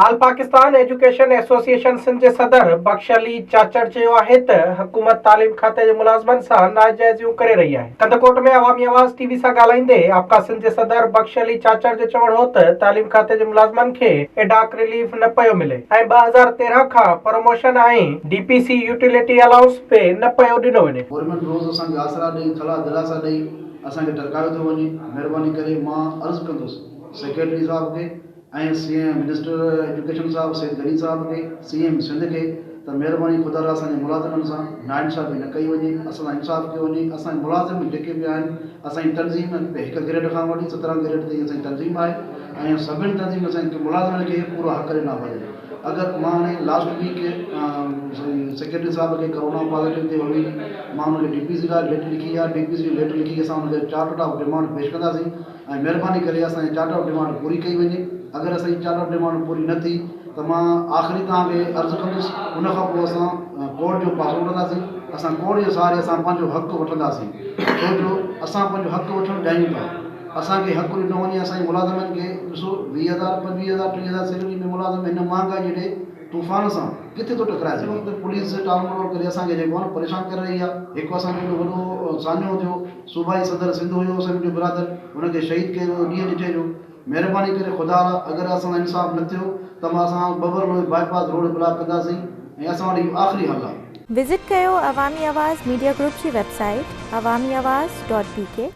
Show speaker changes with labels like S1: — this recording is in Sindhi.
S1: آل پاڪستان ايجوڪيشن ايسوسيئيشن سنڌ جي صدر بخش علي چاچڙ چيو آهي ته حڪومت تعليم کاتي جي ملازمن سان ناجائزيون ڪري رهي آهي. ڪنڌڪوٽ ۾ عوامي آواز ٽي وي سان ڳالهائيندي آپڪا سنڌ جي صدر بخش علي چاچڙ جو چوڻ هو ته تعليم کاتي جي ملازمن کي ايڊاڪ رليف نه پيو ملي ۽ 2013 کان promotion ۽ D P C utility allowance به نه پيو ڏنو وڃي.
S2: گورنمينٽ روز اسان کي آسرا ڏئي ٿلها دلاسا ڏئي اسان کي ٽرڪايو ٿو وڃي مهرباني ڪري مان عرض ڪندس سيڪريٽري صاحب کي ۽ سي ايم منسٽر ايجوڪيشن صاحب سيد غني صاحب کي سي ايم سنڌ کي ته مهرباني خدا را اسان جي ملازمن سان ناانصافي نه ڪئي وڃي اسان سان انصاف ڪيو وڃي اسان جي ملازم جيڪي به آهن اسان جي تنظيم هڪ گريڊ کان وٺي 17 گريڊ تائين اسان جي تنظيم آهي ۽ سڀني تنظيم اسان جي ملازمن کي پورو حق ڏنا وڃن اگر مان هاڻي لاسٽ ويڪ سيڪريٽري صاحب کي ڪرونا پازيٽو ٿيو هئي مان ان کي ڊي پي سي لاء ليٽر لکي آهي ڊي پي سي جو ليٽر لکي اسان ان کي چارٽر آف ڊمانڊ پيش ڪنداسين ۽ مهرباني ڪري اسان جي چارٽر آف ڊمانڊ پوري ڪئي وڃي اگر اسان جي چارٽر آف ڊمانڊ پوري نه ٿي ته مان آخري توهان کي عرض ڪندس ان کان پوء اسان ڪورٽ جو پاسو وٺنداسين اسان ڪورٽ جي سهاري اسان پنهنجو حق وٺنداسين ڇو جو اسان پنهنجو حق وٺڻ چاهيون ٿا اسان کي حق ڏنو وڃي اسان جي ملازمن کي ڏسو 20 هزار 25 هزار 30 هزار سيلري ۾ ملازم هن مهانگائي جهڙي طوفان سان ڪٿي ٿو ٽڪرائي سگهي. هن وقت پوليس ٽال مٽول ڪري اسان کي جيڪو آهي نه پريشان ڪري رهي آهي. هڪ اسان جو ايڏو وڏو سانحو ٿيو، صوبائي صدر سنڌ هيو اسان جو برادر، هن کي شهيد ڪيو ويو ڏينهن ڏٺي جو. مهرباني ڪري خدا را اگر اسان سان انصاف نه ٿيو ته مان اسان Babarloi bypass road block ڪنداسين ۽ اسان وٽ اهو آخري حل آهي.
S3: وزٽ ڪيو عوامي آواز ميڊيا گروپ جي website Awami Awaz dot B K.